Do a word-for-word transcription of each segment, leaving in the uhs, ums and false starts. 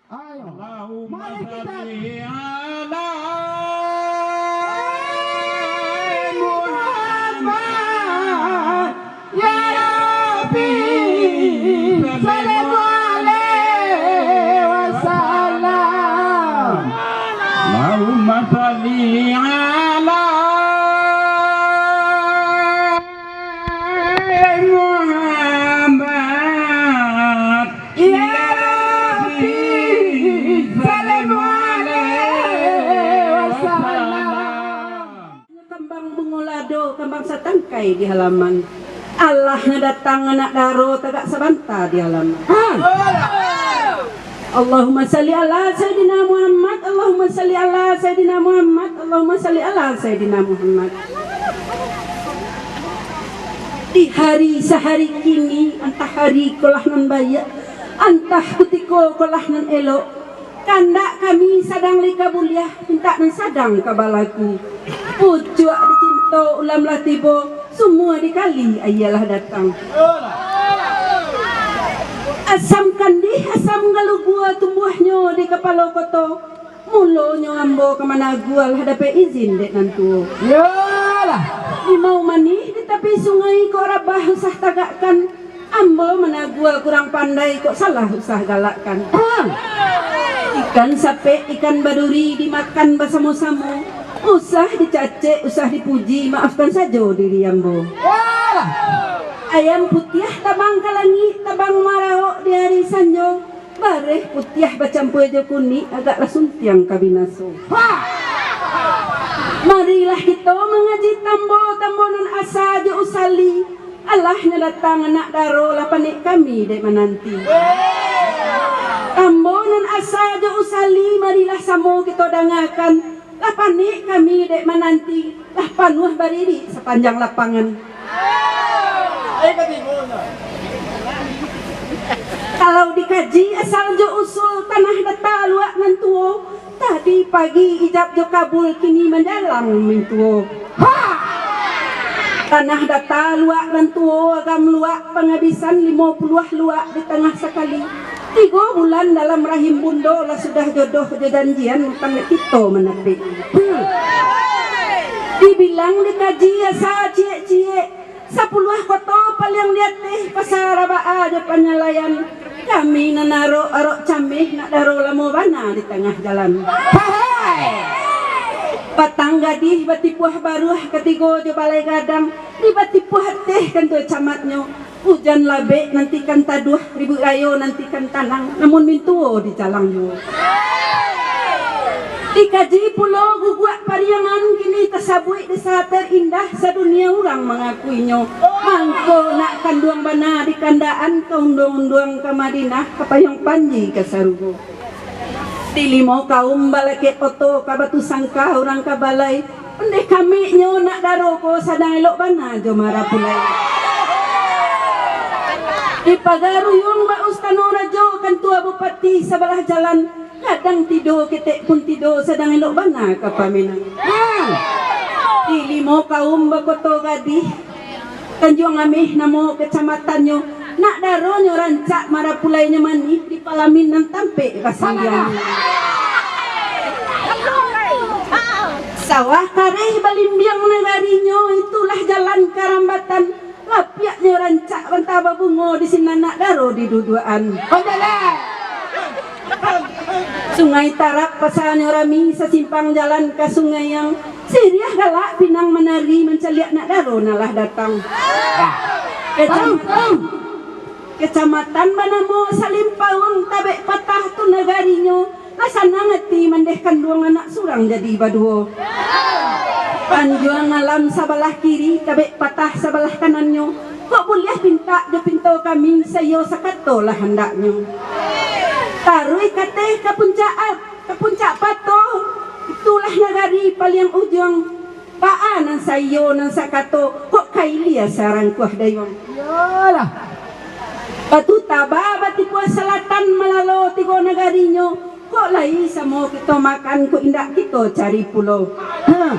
Ayo. Allahumma salli ala Muhammad, ya Rabbi, salli alaihi wasallam. Allahumma salli ala Muhammad, ya Rabbi, salli alaihi wasallam. Kambang bungo lado, kambang satangkai di halaman. Alah nyo datang anak daro, tagak sabanta di halaman. Allahumma salli ala Sayyidina Muhammad, Allahumma salli ala Sayyidina Muhammad, Allahumma salli ala Sayyidina Muhammad. Di hari sahari kini, antah hari ko lah nan baiak, antah kutiko ko lah nan elok, kandak kami sadang lai ka buliah, pintak nan sadang ka balaku. Pucuak dicinto ulam lah tibo, sumua dikali aia lah datang. Asam kandih, asam galugua tumbuahnyo di kapalo koto. Mulonyo ambo ka managua lah dapek izin dek nan tuo. Yolah. Limau manih di tapi sungai, kok rabah usah tagakkan. Ambo managua kurang pandai, kok salah usah galakkan. Ikan sapek, ikan baduri dimakan basamo-samo. Usah dicacek, usah dipuji, maafkan sajo diri ambo. Yolah. Ayam putiah tabang ka langik, tabang maraok di ari sanjo. Bareh putiah bacampua jo kunik, agaklah suntiang ka binaso. Marilah kito mangaji tambo, tambo nan asa jo usali. Alah nyo datang anak daro, lah panek kami dek mananti. Tambo nan asa jo usali, marilah samo kito dangakan. Lah panek kami dek mananti, lah panuah bariri sapanjang lapangan. Kalau dikaji asal jo usul, tanah data luak nan tuo, tadi pagi ijab jo kabul, kini manjalang mintuo. Ha! Tanah data luak nan tuo, agam luak pangabisan, limo puluah luak di tangah sakali. Tigo bulan dalam rahim bundo, lah sudah jodoh jo janjian, utang dek kito manapik. Hmm. Dibilang dikaji asa ciek-ciek, sapuluah koto paliang di ateh, pasa rabaa jo panyalaian. Kami nan arok-arok cameh, nak daro lamo bana di tangah jalan. Hai! Batang gadih batipuah baruah, katigo jo balai gadang, di batipuah ateh kantua camatnyo. Ujan labek nantikan taduah, ribuik rayo nantikan tanang, namun mintuo dijalang juo. Dikaji pulo guguak Pariangan, kini tasabuik desa terindah, sadunia urang mangakuinyo. Mangko nak kanduang bana di kandaan, ka unduang-unduang ka Madinah, ka payuang panji ka sarugo. Di limo kaum balakek oto, ka Batu Sangka urang ka balai, Pandeh kamiknyo nak daro ko sadang elok bana jo marapulai. Di pagaruyuang bak ustano rajo kantua bupati sabalah jalan, gadang tido ketek pun tido sadang elok bana ka pamenan. Di limo kaum bakoto gadih, Tanjuang Ameh namo kacamatannyo, nak daronyo rancak, marapulainyo manih, di palamin nan tampek basandiang. Sawah kareh balimbiang nagarinyo, itulah jalan karambatan, lapiaknyo rancak banta babungo, di sinan nak daro diduduakan. Sungai Tarak pasanyo rami, sasimpang jalan ka Sungai Yang, siriah galak pinang manari, mancaliak nak daro nan lah datang. Kecam-, Kecamatan banamo Salimpauang, tabek patah tu nagarinyo, lah sanang ati mandeh kanduang anak surang jadi baduo. Tanjuang Alam sabalah kiri, tabek patah sabalah kanannyo, kok buliah pintak jo pinto kami, saiyo sakato lah handaknyo. Taruih kateh ka puncak Alp, ka puncak Pato, itulah nagari paliang ujuang. Baa nan saiyo nan sakato, kok ka ilia sarangkuah dayuang. Iyolah. Batu Taba batipuah salatan, malalo tigo nagarinyo, kok lai samo kito makan, kok indak kito cari pulo. Ha.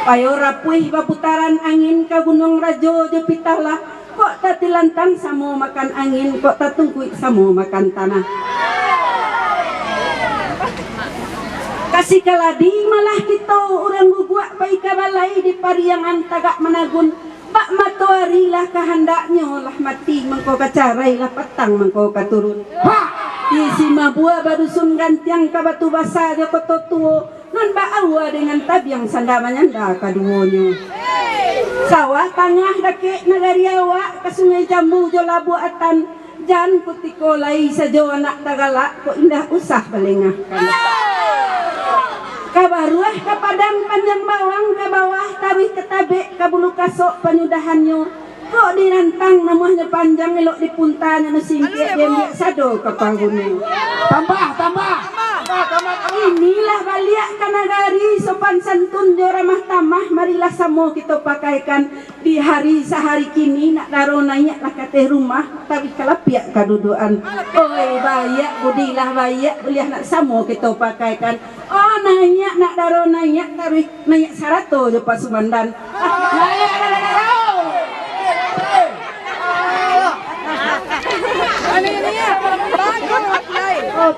Payo Rapuih baputaran angin, ka Gunuang Rajo jo Pitala, kok tatilantang samo makan angin, kok tatungkuik samo makan tanah. Asi kaladi malah kito urang guguak pai ka balai di pariangan tagak managun. Bak matoari lah kahandaknyo lah mati mangko ka carai lah patang mangko ka turun. Ha! Di Simabua badusun gantiang ka Batu Basa jo Koto Tuo, nan baaua dengan tabiang sanda manyanda kaduonyo. Sawah tangah dakek nagari awak ka Sungai Jambu jo Labuak Atan, jan kutiko lai sajo anak tagalak, kok indak usah balengahkan. Ka baruah ka padang panjang bawang, ka bawah taruih ka tabek ka bulu kasok panyudahannyo, kok dirantang namuahnyo panjang elok dipuntanyo no singkek diambiak sado ka panggunyo. Tambah, tambah. Inilah baliak ka nagari sopan santun jo ramah tamah, marilah samo kito pakaikan. Di hari sahari kini, nak daro naiak lah kateh rumah, taruih ka lapiak kadudukan. Oi, baiak budilah baiak, buliah nak samo kito pakaikan. Oh, naiak nak daro naiak, taruih naiak sarato jo pasumandan. Naiak nak daro. Oh,